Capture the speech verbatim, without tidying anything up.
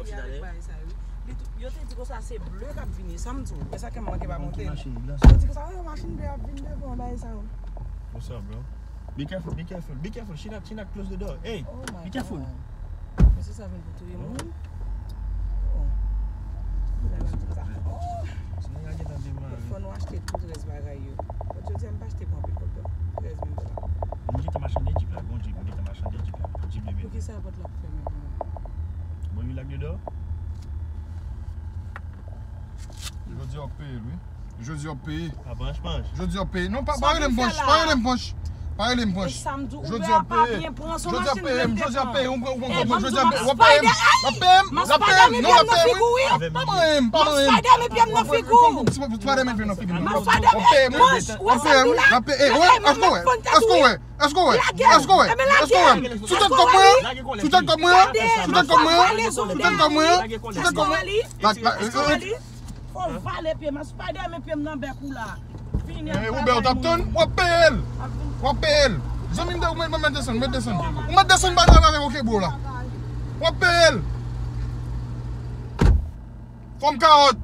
Li avèk bagay sa yo. Li tou- Yo te di konsa se ble k ap vini. Sa m di w. E sa ke m manke pa monte. Yo di konsa, oh, machin ble ap vin devan, bagay sa yo. What's up, bro? Be careful, be careful, be careful. She not, she not close the door. Hey, be careful. Mesye sa vin pou touye moun. Oh. Bagay la di konsa. Oh. Fò nou achte tout rès bagay yo. Jodi a m pa achte pou anpil kòb, trèz mil dola. M gentan machande Jeep la, gon Jeep, m gentan machande Jeep la. Jeep de mil. Poukisa pòt la ap fèmen pou mwen? Bon, you like the door? Jodi a w ap peye l, wi. Jodi a w ap peye. A panch panch. Jodi a w ap peye. Non, pa, pa rele m panch, pa rele m panch. Pa rele m panch. Jodi a w ap peye. Jodi a w ap peye. Jodi a w ap peye. Ou pran, ou pran, jodi a w ap peye. W ap peye m. W ap peye m. W ap peye m. Non, w ap peye m, wi. Pa manyen m, pa manyen m. Spider-Man pye m nan figi w. Spider-Man pye m nan figi w. W ap peye m, wi. W ap peye m. W ap peye. Ey, wè, èske w wè? Èske w wè? Èske w wè? Èske w wè? Èske w wè? Sou tèt kòb mwen an? Sou tèt kòb mwen an? Sou tèt kòb mwen an? Sou tèt kòb mwen an? Sou tèt kòb mwen an? Fò vale pye m, Spider-Man pye m nan bèk ou la. Vini. Eh, Robert, w t ap tann? W ap peye l. W ap peye l. Zanmi m, de, ou mèt, mèt desann, mèt desann. Ou mèt desann, pa travay avèk, ok, bro, la. W ap peye l. Fòm kawòt.